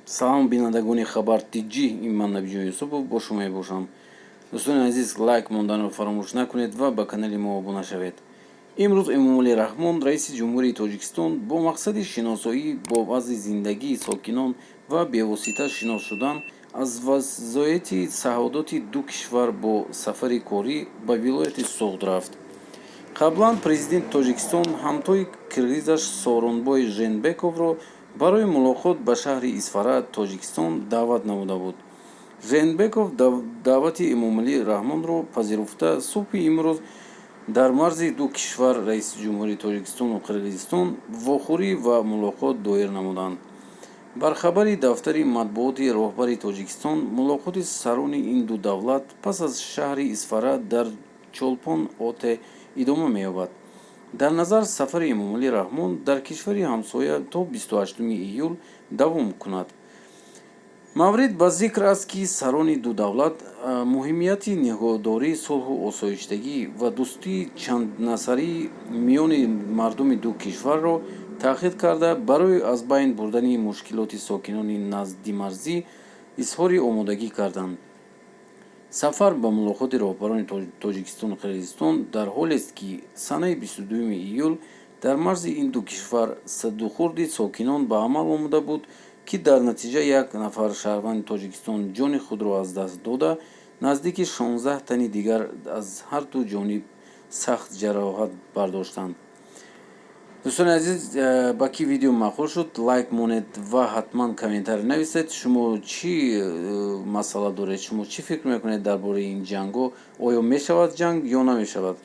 Салом, бинандагони Хабар Тҷи. Ин ман, Набиҷон Юсупов, бо шумо мебошам. Дӯстони азиз, лайк монданро фаромӯш накунед ва ба канали мо обуна шавед. Имрӯз Эмомалӣ Раҳмон, раиси Ҷумҳурии Тоҷикистон, бо мақсади шиносоӣ бо вазъи зиндагии сокинон ва бевосита шинос шудан аз вазоити сарҳадоти ду кишвар бо сафари корӣ ба вилояти Суғд рафт. Қаблан президенти Тоҷикистон ҳамтои киргизаш Сооронбой Жээнбековро барои мулоқот ба шаҳри Исфара, Тоҷикистон, даъват намуда буд. Жээнбеков даъвати Эмомалӣ Раҳмонро пазируфта, субҳи имрӯз дар марзи ду кишвар раиси ҷумҳури Тоҷикистону Қирғизистон вохӯрӣ ва мулоқот доир намуданд. Бар хабари дафтари матбуоти роҳбари Тоҷикистон, мулоқоти сарони ин ду давлат пас аз шаҳри Исфара дар Чолпон Оте идома меёбад. Дар назар сафари Эмомалӣ Раҳмон дар кишвари ҳамсоя то 28 июл давом кунад. Маврид ба зикр аст, ки сарони ду давлат муҳимияти нигоҳдории сулҳу осоиштагӣ ва дӯстии чанднасарии миёни мардуми ду кишварро таъкид карда, барои аз байн бурдани мушкилоти сокинони наздимарзӣ изҳори омодагӣ карданд. Сафар ба мулоқоти роҳбарони Тоҷикистону Қирғизистон дар ҳолест, ки санаи 22 июл дар марзи ин ду кишвар задухӯрди сокинон ба амал омада буд, ки дар натиҷа як нафар шаҳрванди Тоҷикистон ҷони худро аз даст дода, наздики 16 тани дигар аз ҳарду ҷониб сахт ҷароҳат бардоштанд. Дӯстони азиз, ба ки видео маъқул шуд, лайк монед ва ҳатман комментарий нависед. Шумо чӣ масъала доред, шумо чӣ фикр мекунед дар бораи ин ҷангҳо? Оё мешавад ҷанг ё намешавад?